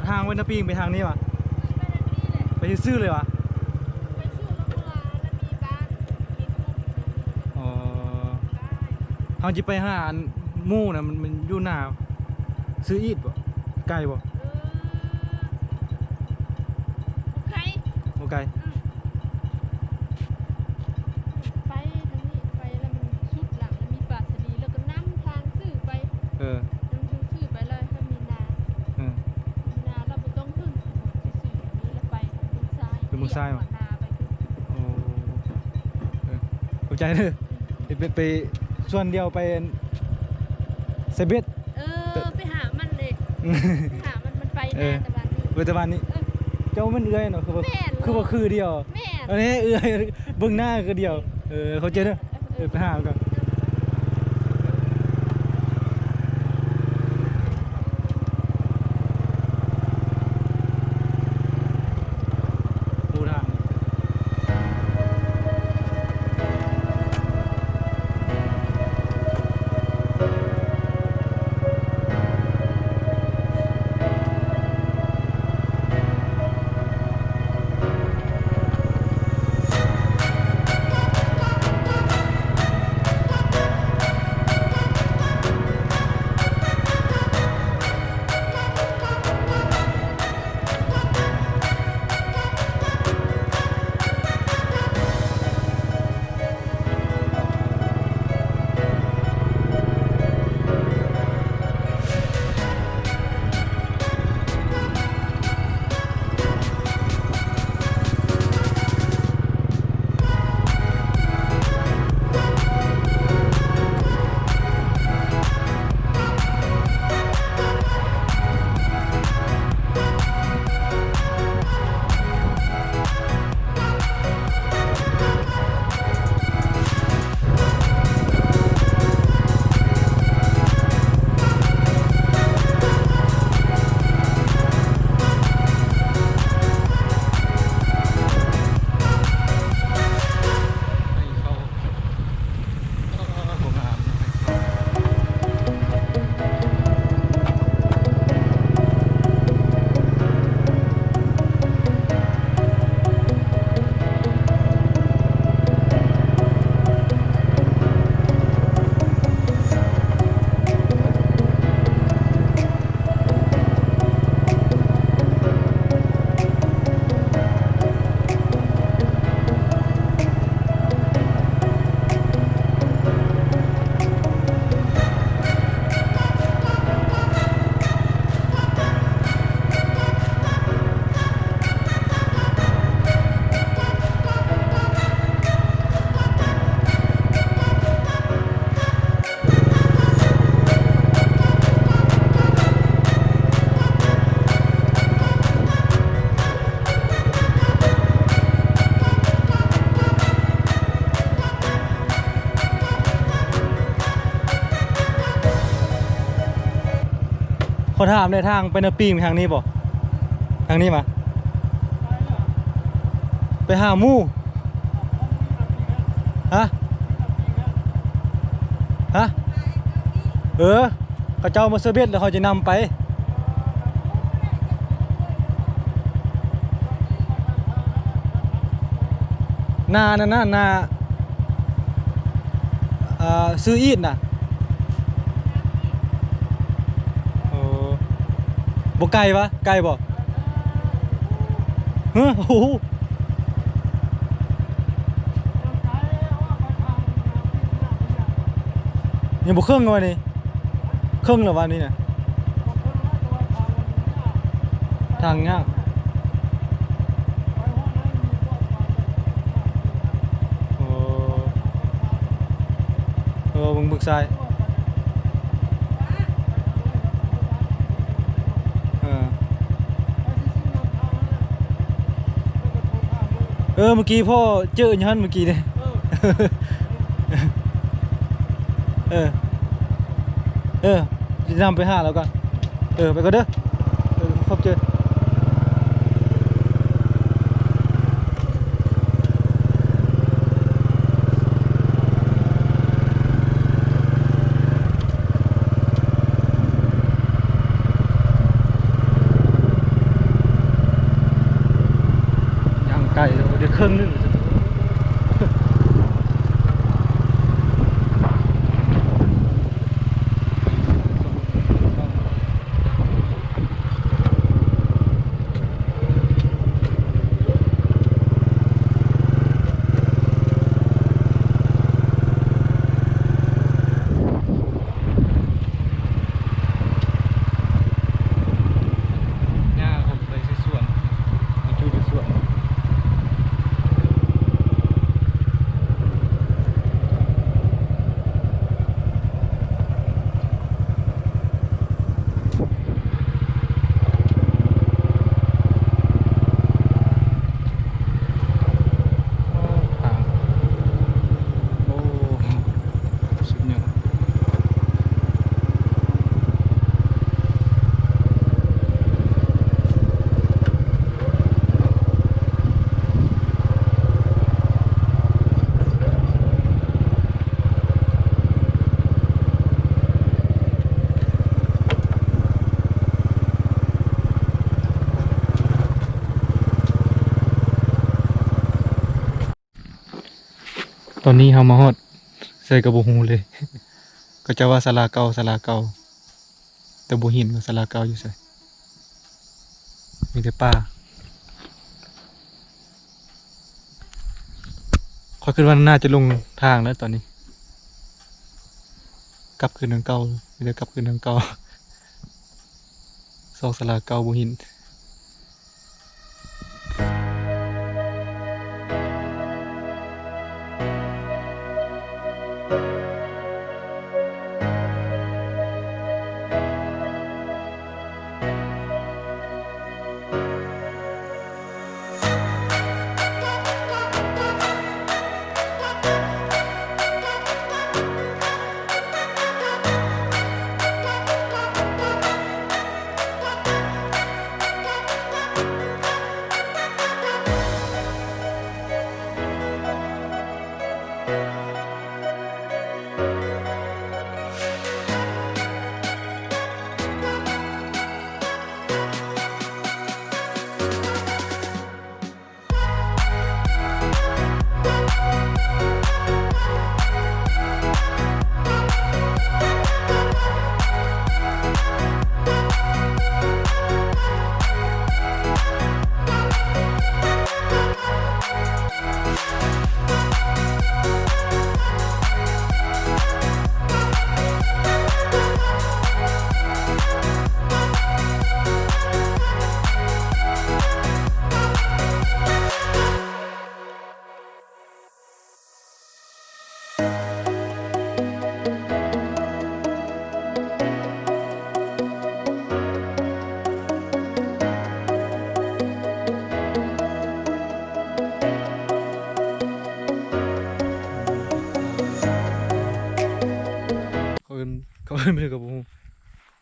ທາງໄວນາປີງໄປທາງນີ້ຫວາ? ໄປທາງນີ້ແຫຼະ ໄປຊື່ໆເລີຍຫວາ? ໄປຊື່ລົງມາແລ້ວມີບ້ານ ມີຄຸກ ອໍ ເຮົາຊິໄປຫາອັນໝູ່ນະ ມັນ ມັນຢູ່ໜ້າ ຊື່ອີດບໍ່? ໄກບໍ່? ເອີ ບໍ່ໄກ ບໍ່ໄກ ອືມ ໄປທາງນີ້ ໄປແລ້ວມັນສຸດຫຼັງ ແລ້ວມີປ່າສາລີ ແລ້ວກໍນຳທາງຊື່ໄປ ເອີ ນຳທາງຊື່ໄປ ແລ້ວກໍມີນາ ເອີ ນາ ແລ້ວບໍ່ຕ້ອງເຖິງຊື່ໆ ນີ້ແລ້ວໄປທາງເມືອງຊາຍ ເປັນເມືອງຊາຍຫວາ? ນາໄປ ໂອ້ ເອີ ຂອບໃຈເດີ ໄປ ໄປ ໄປສ່ວນດຽວໄປອັນ ໃສ່ເບັດ ເອີ ໄປຫາມັນເດ້ ໄປຫາມັນ ມັນໄປນາແຕ່ບ້ານນີ້ ເອີ ແຕ່ບ້ານນີ້ ເອີ ເຈົ້າແມ່ນເອື້ອຍເນາະ ຄືວ່າ ແມ່ນ ຄືວ່າຄືດຽວ ແມ່ນ ອັນນີ້ເອື້ອຍ ເບິ່ງໜ້າຄືດຽວ ເອີ ເຂົ້າໃຈເດີ ເອີ ໄປຫາມັນກ່ອນ. ຂໍຖາມແດ່ ທາງໄປນາປີງ ໄປທາງນີ້ບໍ່? ທາງນີ້ຫວາ? ໄປຫາໝູ່ ຮະ? ຮະ? ເອີ ເຂົາເຈົ້າມາເຊີເບັດ ແລ້ວເຂົາຈະນຳໄປ ນານັ້ນນະ ນາ ເອີ ຊື່ອີດນະ. ໂອ້ ບໍ່ໄກຫວາ? ໄກບໍ່? ຮະ? ໂອ້ໂຫ ຍັງບໍ່ເຄິ່ງຫວານີ້? ເຄິ່ງແລ້ວຫວານີ້ນະ? ທາງຍາກ. ໂອ້ ເອີ ເບິ່ງ ເບິ່ງຊາຍ ເອີ ເອີ ເມື່ອກີ້ພໍ່ເຈີຢູ່ຫັ້ນເມື່ອກີ້ນີ້ ເອີ ເອີ ເອີ ຊິນຳໄປຫາລາວກ່ອນ ເອີ ໄປກ່ອນເດີ ເອີ ຂອບໃຈ. ເ ເຄິ່ງໜຶ່ງ. ຫຍ້າເຂົາໄປໃສ່ສວນ ໄປຈູດໃສ່ສວນ. ໂອ້ ສຸດຍອດ. ຕອນນີ້ເຮົາມາຮອດໃສກໍບໍ່ຮູ້ເລີຍ. ເຂົາເຈົ້າວ່າສາລາເກົ່າ ສາລາເກົ່າ ແຕ່ບໍ່ເຫັນວ່າສາລາເກົ່າຢູ່ໃສ ມີແຕ່ປ່າ. ຂ້ອຍຄິດວ່າໜ້າຈະຫຼົງທາງແລ້ວຕອນນີ້ ກັບຄືນທາງເກົ່າ ມີແຕ່ກັບຄືນທາງເກົ່າ ຊອກສາລາເກົ່າບໍ່ເຫັນ. ເຂົາເອີ້ນ ເຂົາເອີ້ນຫຍັງກໍບໍ່ຮູ້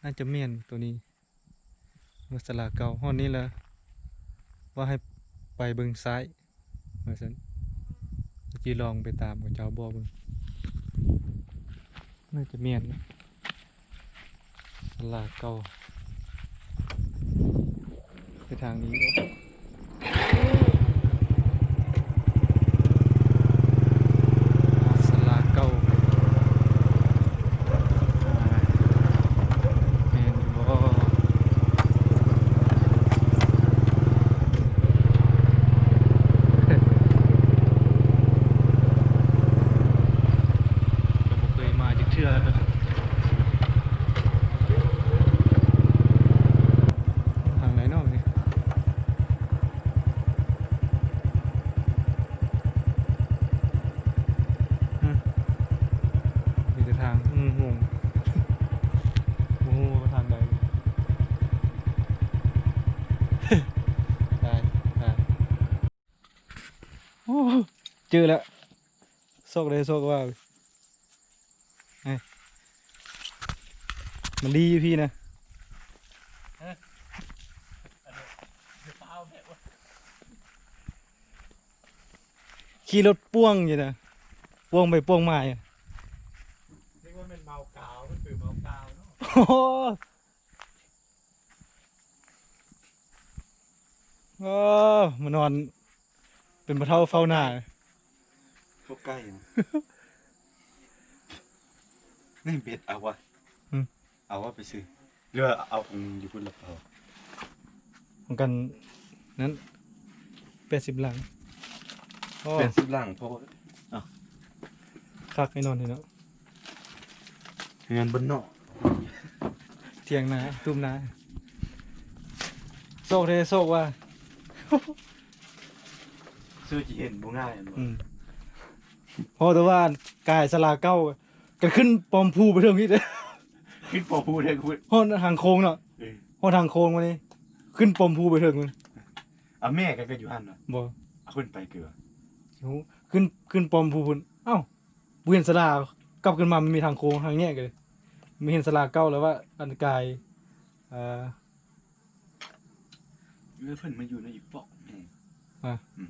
ໜ້າຈະແມ່ນໂຕນີ້. ເມືອງສາລາເກົ່າ ຮອດນີ້ລະ ວ່າໃຫ້ໄປເບິ່ງຊ້າຍວ່າຊັ້ນ. ຊິລອງໄປຕາມເຂົາເຈົ້າບອກເບິ່ງ ໜ້າຈະແມ່ນນະ ສາລາເກົ່າ ໄປທາງນີ້ບໍ່? ສາລາເກົ່າ ແມ່ນຢູ່ບໍ່? ກໍບໍ່ເຄີຍມາຈັກເທື່ອ. ທາງໃດເນາະນີ້? ຮະ ມີແຕ່ທາງ ອືມ ງົງ ບໍ່ຮູ້ວ່າທາງໃດ. ຕາຍ ຕາຍ. ໂອ້ ເຈີແລ້ວ ຊອກໃດຊອກວ່າ ເອີ ມັນດີຢູ່ພີ້ນະ. ຂີ່ລົດປ່ວງຢູ່ນະ ປ່ວງໄປປ່ວງມາຢູ່. ນຶກວ່າແມ່ນເມົາກາວ ມັນຄືເມົາກາວເນາະ. ໂອ້ ໂອ້ ມານອນ ເປັນພໍ່ເຖົ້າເຝົ້ານາ. ເຂົ້າໃກ້ນະ ນີ້ເບັດເອົາວະ. ອືມ ເອົາວະ ໄປຊື້ ຫຼືວ່າເອົາຂອງຢູ່ພຸ້ນລະເປົາ. ຂອງກັນນັ້ນ ແປດສິບຫຼັງ. ໂອ້ ແປດສິບຫຼັງພໍ. ເອົ້າ ຄັກແນ່ນອນເນາະ. ເຮືອນບ້ານນອກ ຖຽງນາ ຕຸ້ມນາ ໂຊກເດ້ ໂຊກວ່າ ຊື່ຊິເຫັນບໍ່ງ່າຍແມ່ນບໍ່? ອືມ ເພາະແຕ່ວ່າກາຍສາລາເກົ່າ ກໍຂຶ້ນປ້ອມພູໄປເທິງອີກເດ້. ຂຶ້ນປ້ອມພູໄດ້ພຸ້ນ ຮອດທາງໂຄ້ງເນາະ. ເອີ ຮອດທາງໂຄ້ງມານີ້ ຂຶ້ນປ້ອມພູໄປເທິງພຸ້ນ. ອາ ແມ່ກໍ ກໍຢູ່ຫັ້ນນະ. ບໍ່ ອາ ຂຶ້ນໄປເກືອ ໂອ້ ຂຶ້ນ ຂຶ້ນປ້ອມພູພຸ້ນ. ເອົ້າ ບໍ່ເຫັນສາລາ ກັບຂຶ້ນມາມັນມີທາງໂຄ້ງທາງແຍກເລີຍ. ບໍ່ເຫັນສາລາເກົ່າແລ້ວວ່າ ອັນກາຍ ເອີ ເອີ ເພິ່ນມາຢູ່ໃນອີກປອກແມ່. ອາ ອືມ